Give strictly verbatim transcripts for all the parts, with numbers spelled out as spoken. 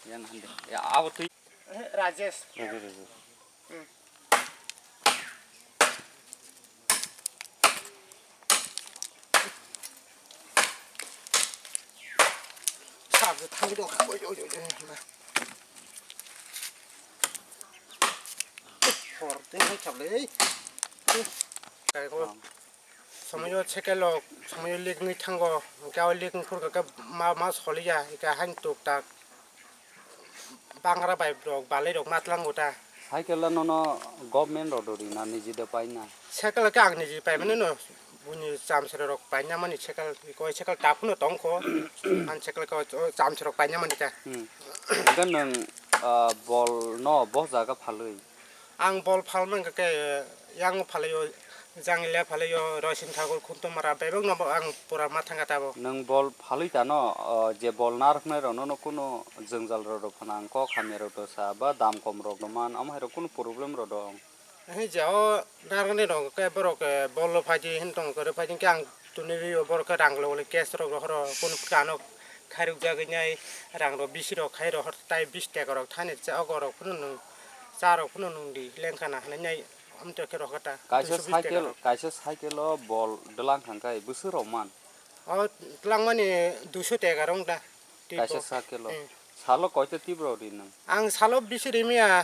Yang hande. Ya, abo twi. Eh, Rajesh. Rajesh, Rajesh. Hmm. Sab je thang dok. Oi, oi, oi, oi. Hor te hai chap le. Kai ko. Somoyo sekel rok, somoyo lik wngwi thango, hwnkhe o lik wngphuru khe ma, ma soliya, hwnkhe haino tuk tak bangra bai rok, balai rok ma tlango ta. Cycle no no government rok do rina niji de paina. Cycle khe ang niji paimani no, buini chamsero rok paina mani cycle, koi cycle ta phano tongkho, ang cycle khe o chamsero rok paina mani ta. Hmm. Hwnkhe nwng, ah, bol no bo jaga phalwi? Ang bol phalma hwnkha khe, yang phalio, janglia phalio, Roisin Thakur, Khuntumara, bebak no ang pura ma thangkha tabuk. Nwng bol phalwi tano, o, je bol narwknai rokno no kunu jwngjal rok rw phano ang kok hamya rok rw sa ba dam kom rok rw man, omo hai rok kunu problem rok dong? Hei je o narwknai rok khe borok, eh, bol rw phai di hin tong khe rw phai di khe ang tuni rio borok khe rang logwi cash rok rohoro kunu kano khairok jagwi nai rang rok bisi rok khai rohor tai bis taka rok thani cha ogo rok phano nwng. Cha rok phano nwng di lengkha na hinwi nai amtwi khe rohor ta. Kaisa duiso bis taka cycle, rok. Kaisa cycle o bol dwlang thang khe bwswk rok man? O twlangmani duiso taka rok wng da. Tip kaisa o. Cycle o. Hmm. Salo koita tip rok ri nwng? Ang salo bisi ri maya,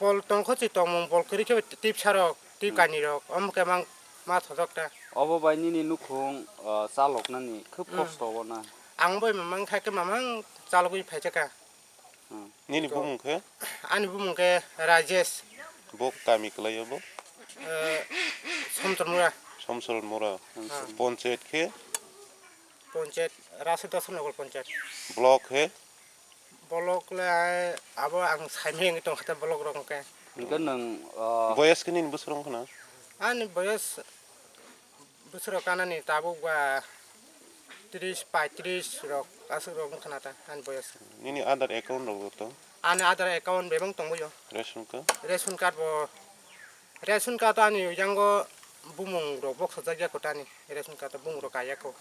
bol tongkho chi tongmung bol kwrwi khe tip sa rok, tip hmm. Kani rok, omo khe mang ma thojok ta. Obo bai nini nukhung, o, chaloknani khub hmm. Kosto o na. Ang bai mamang kha khe mamang chalogwi phai kha. Hmm. Nini bumung khe? Ani bumung khe Rajesh. Bo kami kwlaio bo? Eh, Somsor Mura. Somsor Mura. Hmm. Panchayat khe? Panchayat, Rasidasonogor Panchayat. Block khe? Block le ai abo ang saimeng tong khe block rok khe. Hwnkhe nwng, ah, boyas khe nini bwswk wng khna? Ani boyas bwswk rok kanani tabuk ba tris, paitris rok aswk rok wng khna ta ani boyas. Nini Aadhaar account rok to? Ani Aadhaar account bebak tongwi o. Ration card? Ration card bo, ration card ani yango bumung rok boksajak ya kho tani. Ration card bumung rok kaya kho.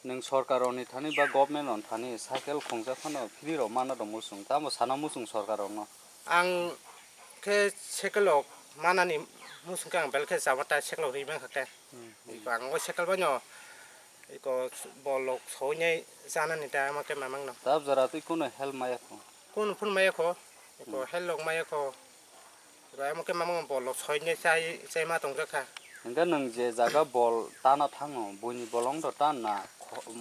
Nwng sorkar rokni thani ba government rokni thani cycle khongjak phano free rok manna rw muchung, tamo sana muchung sorkar rokno? Ang khe cycle rok manani muchung khe ang belkhe chama tai cycle rok ri mankha khe. Hmm. Iko ang o cycle bai no iko bol rok soi nai chanani ta ama khe mamang no. Tab jora twi kuno help maya kho? Kuno phun maya kho. Iko hmm. Help rok maya kho. Iko ama khe mamang bol rok soi nai chai, chai ma tong kha. Hwnkhe nwng je jaga bol tana thango, buini bolong do tan na kho-,